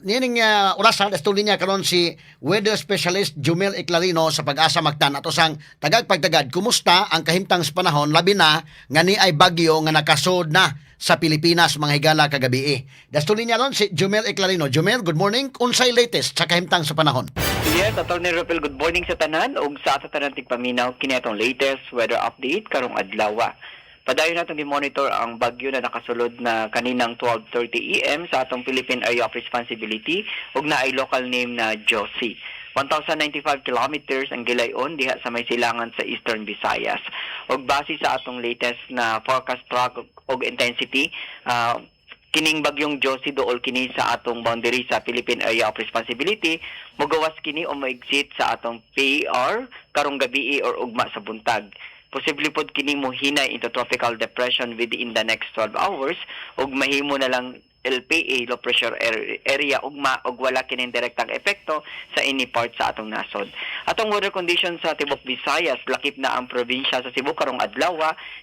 Niining orasa sa linya karon si weather specialist Jumel Eclarino sa Pag-asa Mactan, ato sang tagag pagtagad kumusta ang kahimtang sa panahon, labi na nga ni ay bagyo nga nakasod na sa Pilipinas mga higala kagabi. Dasto linya ron si Jumel Eclarino. Jumel, good morning. Unsay latest sa kahimtang sa panahon? Yes, Atty. Rupel, good morning sa tanan ug sa ato tanan tigpaminaw, kini atong latest weather update karong adlaw. Padayon natong gi-monitor ang bagyo na nakasulod na kaninang 12:30 AM sa atong Philippine Area of Responsibility ug naay local name na Josie. 1,095 kilometers ang gilayon diha sa may silangan sa Eastern Visayas. Ug base sa atong latest na forecast track ug intensity, kining bagyong Josie dool kini sa atong boundary sa Philippine Area of Responsibility. Mogawas kini o mo-exit sa atong PAR karong gabi or ugma sa buntag. Posible pod kini mohinay into tropical depression within the next 12 hours ug mahimo na lang LPA, low pressure area, ugma ug wala kining direktang epekto sa any part sa atong nasod. Atong weather conditions sa tibok Visayas, lakip na ang probinsya sa Cebu karong adlaw,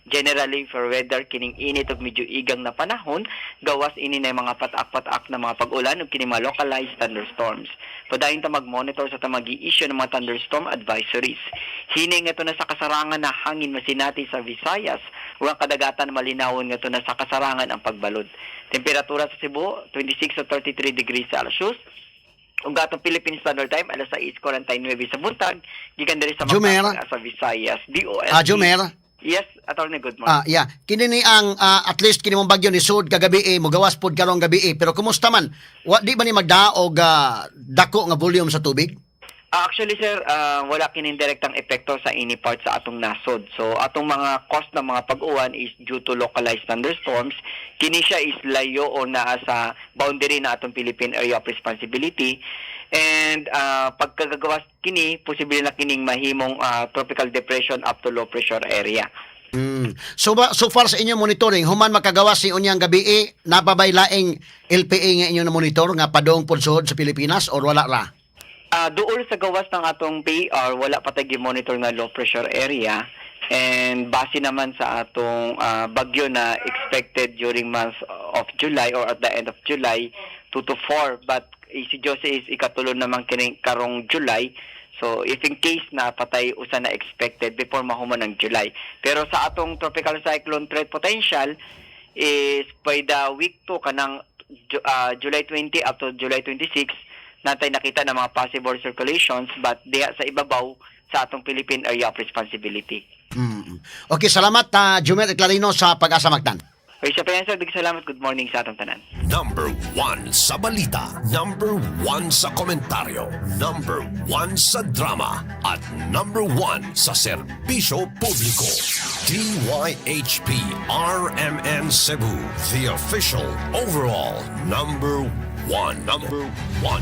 generally fair weather kining init ug medyo igang na panahon, gawas ini na mga patak-patak na mga pag-ulan ug kini mga localized thunderstorms. Padayon ta mag-monitor sa ta magi-issue ng mga thunderstorm advisories. Hining nga na sa kasarangan na hangin masinati sa Visayas ug ang kadagatan malinawon nga na sa kasarangan ang pagbalod. Temperatura sa Cebu, 26 to 33 degrees Celsius. Ug atong Philippine Standard Time, alas 6:49 sa buntag gikan diri sa Jumer. Mactan sa Visayas. DOST. Jumer. Yes, Attorney, good morning. Yeah. Kini ni ang at least kini mong bagyo ni sud kagabi eh, mogawas pod karong gabi eh. Pero kumusta man? Wa di ba ni magdaog dako nga volume sa tubig? Actually, sir, wala kining direktang epekto sa any part sa atong nasod. So, atong mga cause ng mga pag-uwan is due to localized thunderstorms. Kini siya is layo o naa sa boundary na atong Philippine Area of Responsibility. And pagkagagawas kini, posible na kining mahimong tropical depression up to low pressure area. So far sa inyong monitoring, human makagawas si unyang gabi eh, napabay laing LPA nga inyong na monitor nga padong pod suod sa Pilipinas or wala ra? Dool sa gawas ng atong PAR, wala pa tay monitor nga low pressure area. And base naman sa atong bagyo na expected during month of July or at the end of July, 2 to 4. But si Josie is ikatulo naman kining karong July. So if in case na patay usa na expected before mahuman ang July. Pero sa atong tropical cyclone threat potential is by the week 2 kanang July 20 up to July 26, natay nakita ng mga possible circulations, but diha sa ibabaw sa atong Philippine Area of Responsibility. Okay, salamat, Jumel Eclarino sa Pag-asa Mactan. Okay, sa Piyansa, big salamat. Good morning sa atong tanan. Number one sa balita. Number one sa komentaryo. Number one sa drama. At number one sa serbisyo publiko. DYHP RMN Cebu. The official overall number one. Number one.